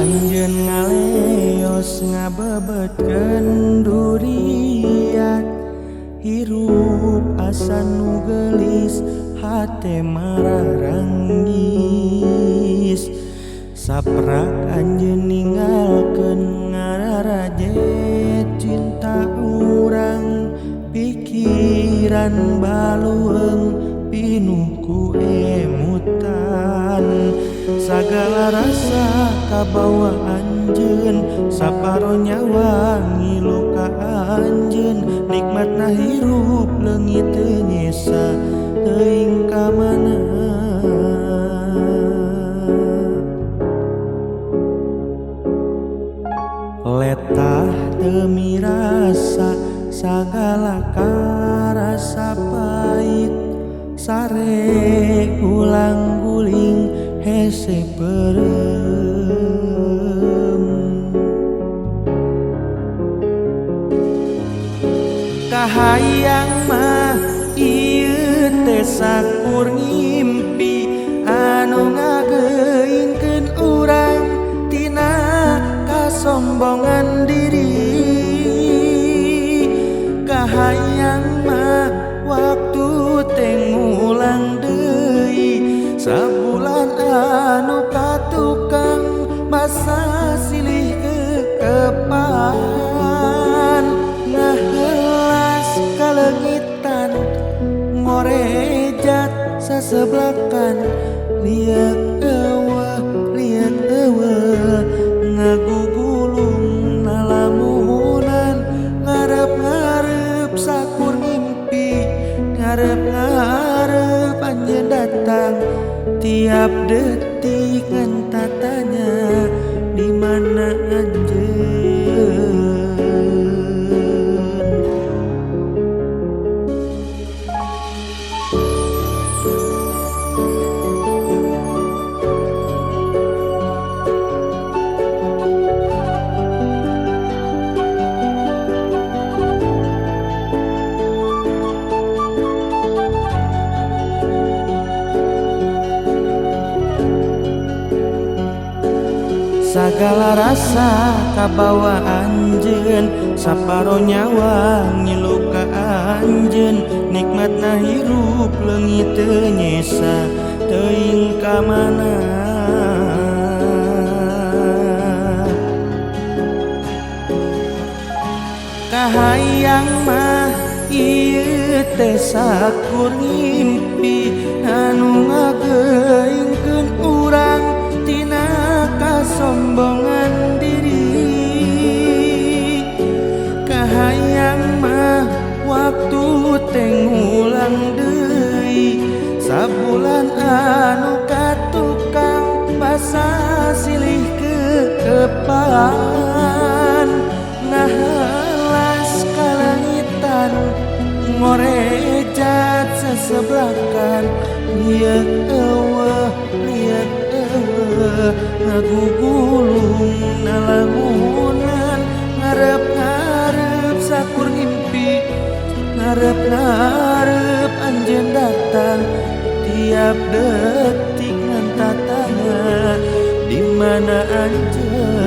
Anjeun ngaleos ngabebetkeun duriat, hirup asa nu geulis hate mararanggis. Saprak anjeun ninggalkeun ngararajet cinta urang, pikiran balueung pinuh ku emutan. Sagala rasa kabawa anjeun, saparo nyawa ngilu ka anjeun. Nikmatna hirup leungit teu nyesa teuing ka mana. Letah teu mirasa sagala karasa pait, sare gulang guling hese peureum. Kahayang mah ieu teh sakur ngimpi anu ngageuingkeun urang tina kasombongan diri. Kahayang mah waktu teh ngulang deui, sabulan anu katukang masa silih kekepan. Ngahelas kaleungitan ngorejat saseblakan, liat eueuh ngagugulung nalamunan. Ngarep-ngarep sakur mimpi, ngarep-ngarep anjeun datang, tiap detik ngan tatanya di mana anjeun. Sagala rasa kabawa anjeun, saparo nyawa ngilu ka anjeun. Nikmatna hirup leungit teu nyesa teuing ka mana. Kahayang mah ieu teh sakur ngimpi anu ngageuingkeun urang tina kasombongan diri. Kahayang mah waktu teh ngulang deui, sabulan anu katukang basa silih kekepan. Ngahelas kalangitan ngorejat saseblakan, liat eueuh ngagugulung nalamunan. Ngarep-ngarep sakur ngimpi, ngarep-ngarep anjeun datang, tiap detik ngan tatanya di mana anjeun.